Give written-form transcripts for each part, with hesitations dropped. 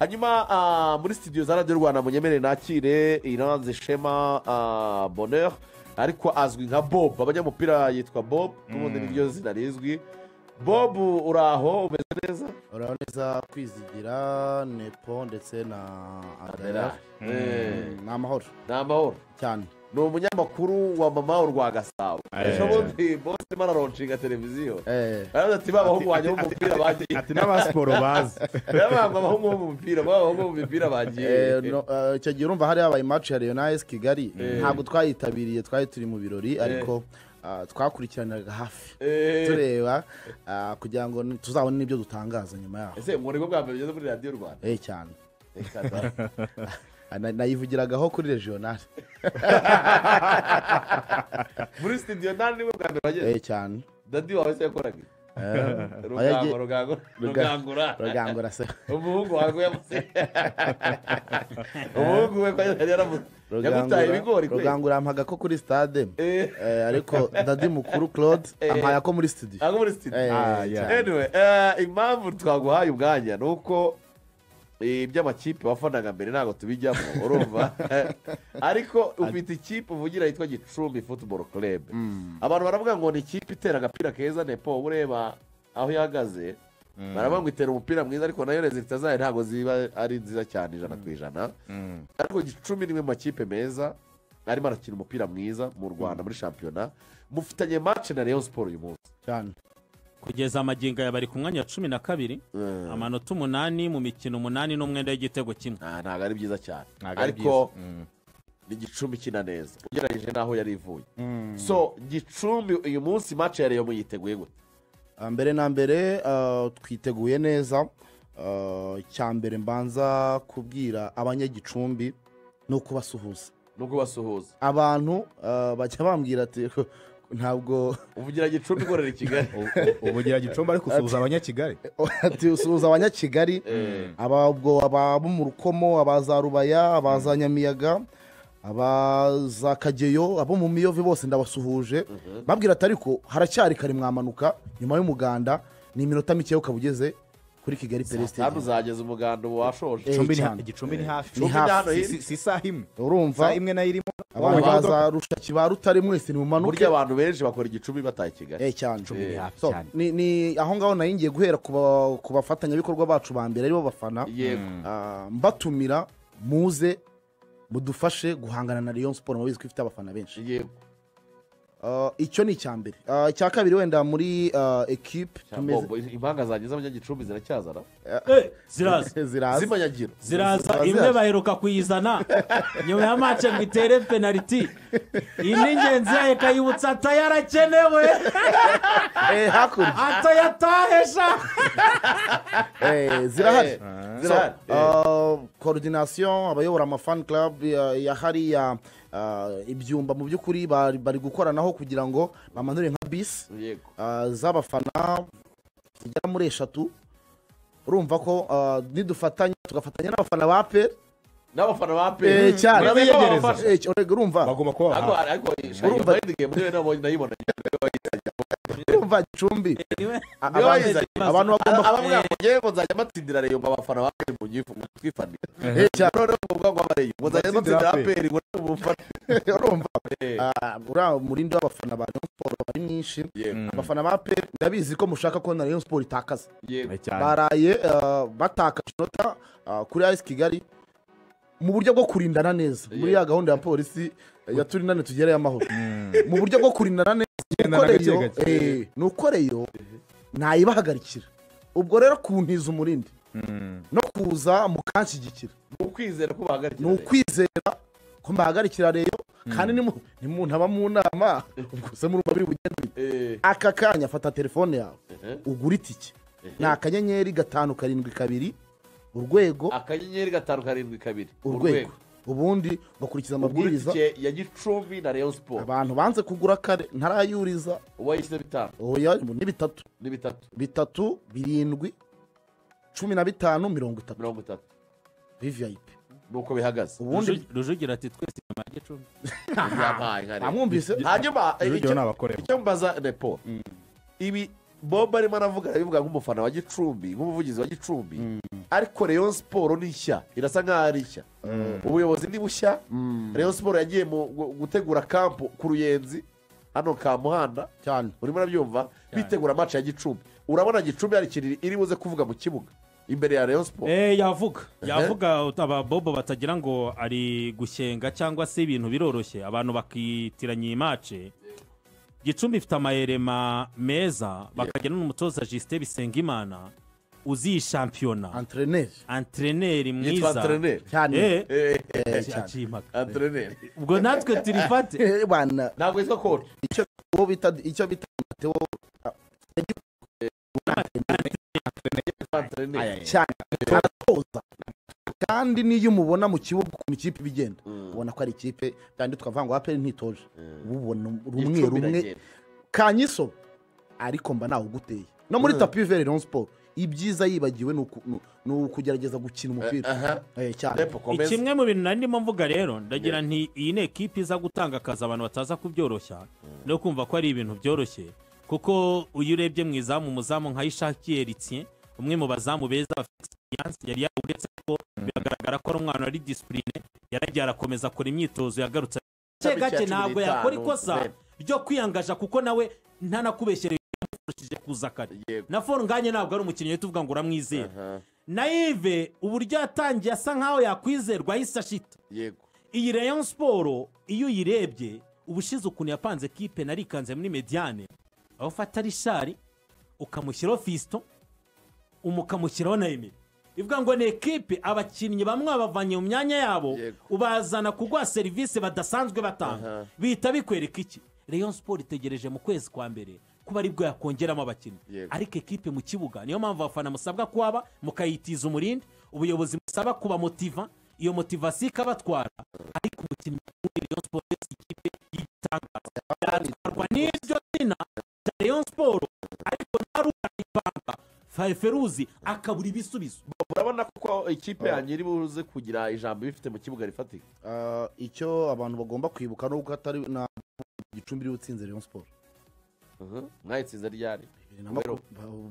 Hanyuma muri studio za Radiyo Rwanda, munyemere nakire Iranze Shema Bonheur, ariko azwi nka Bob. Abanyamupira yitwa Bob, n'ubundi niryo zina rizwi. Bob, uraho, umeze neza? Uraho neza, Kwizigira, Nepo ndetse na Adela. Ni amahoro. Ni amahoro. Cyane. Ni umunyamakuru wa Mama Urwagasabo. Ejo bundi bose arimo aralaunchinga televiziyo, aravuga ati: "Ba bahungu banjye b'umupira bagiye." Ati: "N'aba siporo bazi." Baba abahungu bo mu mupira, ba bahungu bo mu mupira bagiye. No, icyo gihe urumva hari habaye match ya Rayon na AS Kigali. Ntabwo twayitabiriye, twari turi mu birori, ariko twakurikiranaga hafi, tureba kugira ngo tuzabone n'ibyo dutangaza nyuma yaho. Ese ngo nibwo bwa mbere ugeze muri Radiyo Rwanda? Eh, cyane. Reka da. Nayivugiragaho kuri regional. Muri studio nta nibwo bwa mbere wageze? Eh, cyane. Daddy wawe se yakoraga iki? Rugango, Rugango, Rugangura. Rugangura se. Umuhungu wawe yamuze, umuhungu we ko yari yaramuze, yagutaye ibigori kwe. Rugangura ampaga ko kuri stade. Ariko daddy mukuru Claude ampaye ko muri studio. Ntabwo muri studio. Ah, yeah. Anyway, impamvu twaguhaye umwanya ni uko iby'amakipe wafanaga mbere ntabwo tubijyamo, urumva, ariko ufite ikipe uvugira yitwa Gicumbi Football Club. Abantu baravuga ngo ni ikipe itera agapira keza. Nepo, ureba aho ihagaze, baravuga ngo itera umupira mwiza, ariko nayo résultats zayo ntabwo ziba ari nziza cyane 100%. Ariko Gicumbi ni imwe mu makipe meza arimo arakina umupira mwiza mu Rwanda muri shampiyona. Mufitanye match na Rayon Sport uyu munsi. Cyane. Kugeza amagingo aya bari ku mwanya wa 12, amanota 8 mu mikino 8 n'umwenda w'igitego kimwe. Ah, ntabwo ari byiza cyane. Ntabwo ari Ariko byiza. Ni Gicumbi ikina neza ugereranyije n'aho yari ivuye. So Gicumbi uyu munsi match ya Rayon muyiteguye gute? Mbere na mbere twiteguye neza. Icya mbere mbanza kubwira abanyagicumbi ni ukubasuhuza. Ni ukubasuhuza. Abantu bajya bambwira ati ntabwo Uvugira Gicumbi ikorera i Kigali. Ubugira Gicumbi ariko usuhuza Abanyakigali. Ati usuhuza Abanyakigali, aba ubwo abo mu Rukomo, abaza Rubaya, abaza Nyamiyaga, abaza Kageyo, abo mu Miyove, bose ndabasuhuje. Babwira ati ariko haracyari kare, mwamanuka nyuma y'umuganda, ni iminota mike ukaba ugeze kuri Kigali Pele Kandi Stadium. Uzageza umuganda ubu washoje. Cyane. Gicumbi ni hafi. Ni hafi. Hano hirya. Si isaha imwe? Urumva, Isaha imwe nayo irimo. abantu Wabonye baza Rushaki, ba Rutare, mwese nimumanuke. Burya abantu benshi bakora Igicumbi bataye Kigali. Cyane. Gicumbi ni hafi So, cyane. ni aho ngaho nari ngiye guhera ku bafatanyabikorwa bacu ba mbere, aribo bafana. Mbatumira muze mudufashe guhangana na Rayon Sport, mubizi ko ifite abafana benshi. Icyo ni icya mbere. Icya kabiri, wenda muri ekipe tumeze Bobo, impanga zanjye z'abanyagicumbi ziracyazana? Ziraza. Ziraza. Zimanyagiro. Ziraza. Ziraza. Imwe baheruka kuyizana nyuma ya match ngo itere penaliti, iyi ni ingenzi yayo ikayibutsa atayarakenewe. Hakurya. Atayatahesha. Zirahari. Zirahari. So, coordination, abayobora ama fan club ya hariya ibyumba, mu by'ukuri bari gukoranaho kugira ngo bamanure nka bisi z'abafana zigera muri eshatu. Urumva ko nidufatanya, tugafatanya n'abafana ba APR. N'abafana ba Eh, APR. cyane. Murabizi ko Biyegereza. babafasha. Urumva Bagomba kuba Ariko hafi. ariko Urumva- iyo game niyo nabonye nayibona. Urumva Gicumbi Niwe abantu wayizanye. Abantu bagomba Abavuga ngo ngewe ngo nzajya mbatsindira Rayon, ngo abafana ba APR mu gifu twifanira. Cyane. Noneho ngo uvuga ngo abareyo ngo nzajya Mbatsindira mbatsindira APR. APR ngo mufane. Urumva, uriya murindi w'abafana ba Rayon Sport ari mwinshi. Abafana ba APR, ndabizi ko mushaka ko na Rayon Sport itakaza. Cyane. Baraye batakaje inota kuri AS Kigali mu buryo bwo kurindana neza muri ya gahunda ya polisi ya turindane tugereyo amahoro, mu buryo bwo kurindana neza. Kugendana Nuko gake Rayon, gake. Nuko Rayon ntayibahagarikira. Ubwo rero kuntiza umurindi no kuza mukanshyigikira, Ni ukwizera ko bahagarikira. Ni ukwizera ko mbahagarikira Rayon, kandi nimuntaba mu nama, ubwo se murumva biri bugende bite? Aka kanya fata telefone yawe, ugure itike, ni *572#. *572 Urwego, ubundi ugakurikiza Ugura amabwiriza. itike ya Gicumbi na Rayon Sport. Abantu banze kugura kare ntarayuriza. Uwayishyize bitanu? Oya, ni bitatu. Ni bitatu. 3 7 15 30. 30. VVIP. Nuko bihagaze. Ubundi Rujugira ati: "Twese inyuma ya Gicumbi." Yampaye nka rero. Amwumvise. Hanyuma Rujugiro ni abakorera. icyo mbaza Nepo, ibi Bob arimo aravuga, arabivuga nk'umufana wa Gicumbi, nk'umuvugizi wa Gicumbi, ariko Rayon Sport ni nshya, irasa nkaho ari nshya, ubuyobozi ni bushya. Rayon Sport yagiye mu gutegura camp ku Ruyenzi hano ka Muhanda cyane. Urimo urabyumva, bitegura match ya Gicumbi. Urabona Gicumbi hari ikintu iri buze kuvuga mu kibuga imbere ya Rayon Sport? Yavuga aba Bobo batagira ngo ari gushyenga cyangwa se ibintu biroroshye, abantu bakitiranya iyi match. Gicumbi ifite amayerema meza, bakagira n'umutoza Justin Bisengimana uzi iyi shampiyona. Antreneri. Antreneri Yitwa mwiza. Antreneri. Cyane. Cyane. Aciye impaka. Antreneri. Ubwo natwe turifate. Bana. Ntabwo yitwa coach. Icyo uwo bita, icyo bita Mateo. Antreneri. Cyane, aratoza, kandi n'iyo umubona mu kibuga ukuntu ikipe iba igenda, ubona ko ari ikipe kandi tukavuga ngo APR ntitoje, uba ubona rumwe Gicumbi rumwe iragenda. Kanyiso, ariko mba nawe uguteye no muri tapis vert. Rayon Sport ibyiza yibagiwe ni ukugerageza gukina umupira. Cyane. Depo, komeza. Kimwe mu bintu nari ndimo mvuga rero, ndagira nti iyi ni ekipi iza gutanga akazi, abantu bataza kubyoroshya no kumva ko ari ibintu byoroshye, kuko iyo urebye mu izamu, umuzamu nka Ishakiye Eritien, umwe mu bazamu beza bafite experience, yari uretse ko biragaragara ko ari umwana wari discipline, yaragiye arakomeza akora imyitozo, yagarutse gake gake, ntabwo yakora ikosa ryo kwiyangaja, kuko nawe ntanakubeshyere yamufushije kuza kare. Na Forunganye ntabwo ari umukinnyi uhita uvuga ngo uramwizera. Na Yves, uburyo yatangiye asa nkaho yakwizerwa, ahise ashita. Iyi Rayon Sport iyo uyirebye ubushize ukuntu yapanze kipe, narikanze muri médiane, aho ufata Richard ukamushyiraho Fiston, ukamushyiraho na Emile, ivuga ngo ni ekipe abakinnyi bamwe babavanye mu myanya yabo, ubazana kuguha serivisi badasanzwe batanga. Bihita bikwereka iki? Rayon Sport itegereje mu kwezi kwa mbere kuba aribwo yakongeramo abakinnyi. Ariko ekipe mu kibuga, niyo mpamvu abafana musabwa kuhaba mukayitiza umurindi, ubuyobozi musaba kubamotiva, iyo motivation ikabatwara. Ariko umukinnyi muri Rayon Sport wese, ikipe y'igitangaza yatwarwa n'iryo zina rya Rayon Sport, ariko ntarurayipanga Feruzi akabura ibisubizo. Urabona ko ikipe yanjye iri buze kugira ijambo ibifite mu kibuga rifatika. Icyo abantu bagomba kwibuka ni uko atari na Gicumbi iri utsinze Rayon Sport. Mwayitsinze ryari?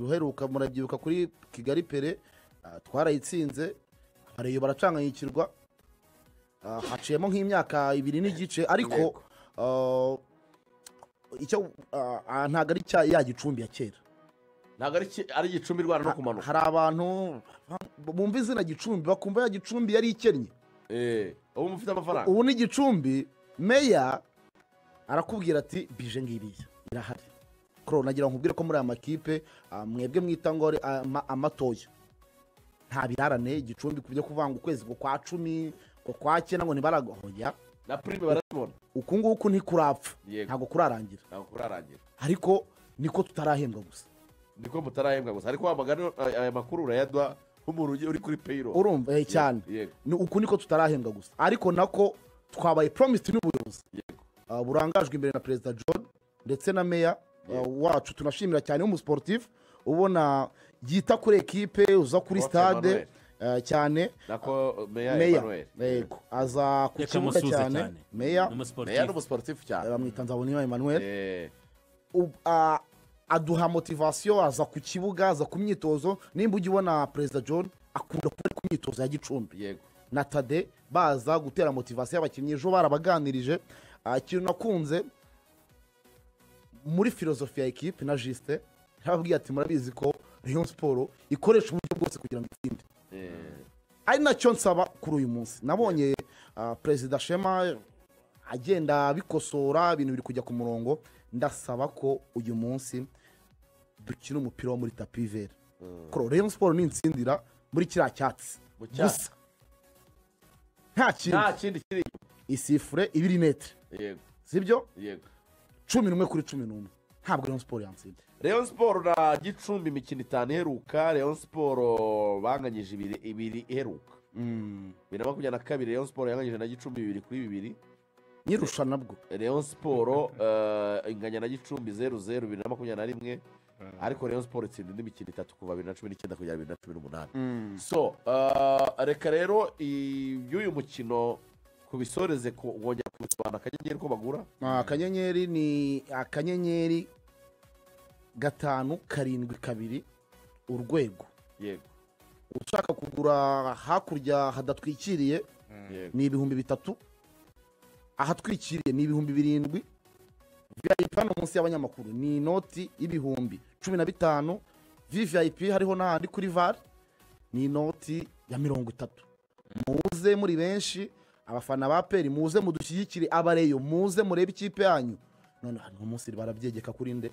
Uheruka murabyibuka kuri Kigali Pele, twarayitsinze, abareyo baracanganyikirwa. Haciyemo nk'imyaka 2 n'igice, ariko icyo ntabwo ari cya ya Gicumbi ya kera. Ntabwo ari Gicumbi irwana no kumanuka. Hari abantu bumva izina Gicumbi bakumva ya Gicumbi yari ikennye. Ubu mufite amafaranga. Ubu ni Gicumbi, meya arakubwira ati bije ngiriya irahari. Kuro nagira ngo nkubwire ko muri aya makipe, mwebwe mwita ngo ari amatoya, nta birarane. Gicumbi ku byo kuvanga ukwezi ngo kwa 10 ngo kwa 9 ngo ntibaragohoya. Na prime barazibona. Uku nguku ntikurapfa. Ntabwo kurarangira. Ntabwo kurarangira. Ariko niko tutarahembwa gusa. Niko mutarahembwa gusa, ariko wa magana aya makuru urayaduha nk'umuntu uri kuri payroll. Urumva, cyane. Ni uku niko tutarahembwa gusa, ariko nako twabaye promised n'ubuyobozi burangajwe imbere na Perezida John ndetse na meya wacu tunashimira cyane, w'umusportif ubona yita kuri ekipe, uza kuri Prof. stade. Emmanuel. Cyane. Nako meya Meya. Emmanuel. Yego, aza ku Reka kibuga musuhuze cyane. cyane. Meya. Ni Meya umusportif. ni umusportif cyane. Bamwita Nzabonimpa Emmanuel. Aduha motivation, aza ku kibuga, aza ku myitozo. Nimba ujya ubona Perezida John akunda kuba ari ku myitozo ya Gicumbi na Tade, baza gutera motivation y'abakinnyi. Ejo barabaganirije. Ikintu nakunze muri filozofi ya ekipe na Justin, yarababwiye ati murabizi ko Rayon Sport ikoresha uburyo bwose kugira ngo itsinde. Ari nacyo nsaba kuri uyu munsi. Nabonye Perezida Shema agenda abikosora, ibintu biri kujya ku murongo. Ndasaba ko uyu munsi dukina umupira wo muri tapis vert. Kuro Rayon Sport ni insindira muri kiriya cyatsi Mu cyatsi. gusa, nta kindi. Nta kindi kiri. Isifure ibiri neutre. Sibyo? Yego. 11 kuri 11, ntabwo Rayon Sport yantsinda. Rayon Sport na Gicumbi, imikino itanu iheruka, Rayon Sport banganyije ibiri, ibiri iheruka. 2022 Rayon Sport yanganyije na Gicumbi 2-2. Nyirusha nabwo. Rayon Sport inganya na Gicumbi 0-0 2021, ariko Rayon Sport itsinda indi mikino itatu kuva 2019 kugera 2018. So reka rero iby'uyu mukino kubisoreze wongera kubisobanura, akanyenyeri ko bagura. Akanyenyeri ni akanyenyeri. 572 urwego. Ushaka kugura hakurya hadatwikiriye ni 3000, ahatwikiriye ni 7000. VIP hano munsi y'abanyamakuru ni inoti y'15,000. VVIP hariho n'ahandi kuri VAR ni inoti ya 30. Muze muri benshi, abafana ba APR, muze mudushyigikire. Abareyo, muze murebe ikipe yanyu. None hano umunsi barabyegeka kuri nde?